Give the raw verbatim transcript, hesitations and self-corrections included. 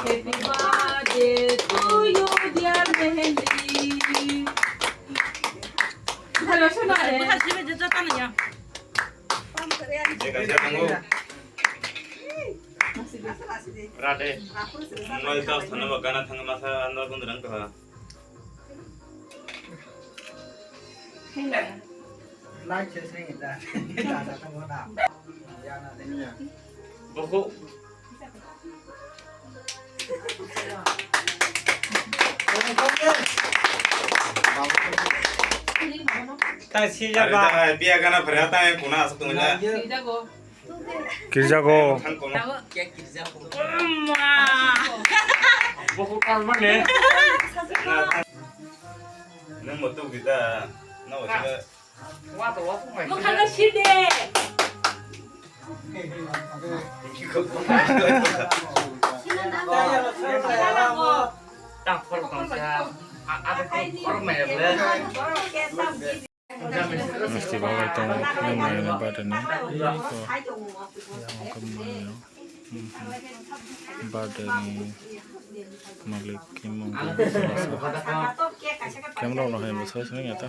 Happy birthday to you, dear Mehendi. Hello, shona re. Buka sibe je jota na ya. Radhe. Mobile charge thana ba gana thang masa andar bund rang kaha. Like se se da. Da da thang na. Ya na de. Boko. Tai sijak ba. Biya gana phara tai kuna asuk tungla. Girjago. Nang motu kita. Na wajib. Mwkhangno sir de. Tang phor tong sa. A, a, phor mai le. Misti babai tongo, nini birthday ni. Birthday ni malik kimo. Camera no hai bwsa sini ya ta.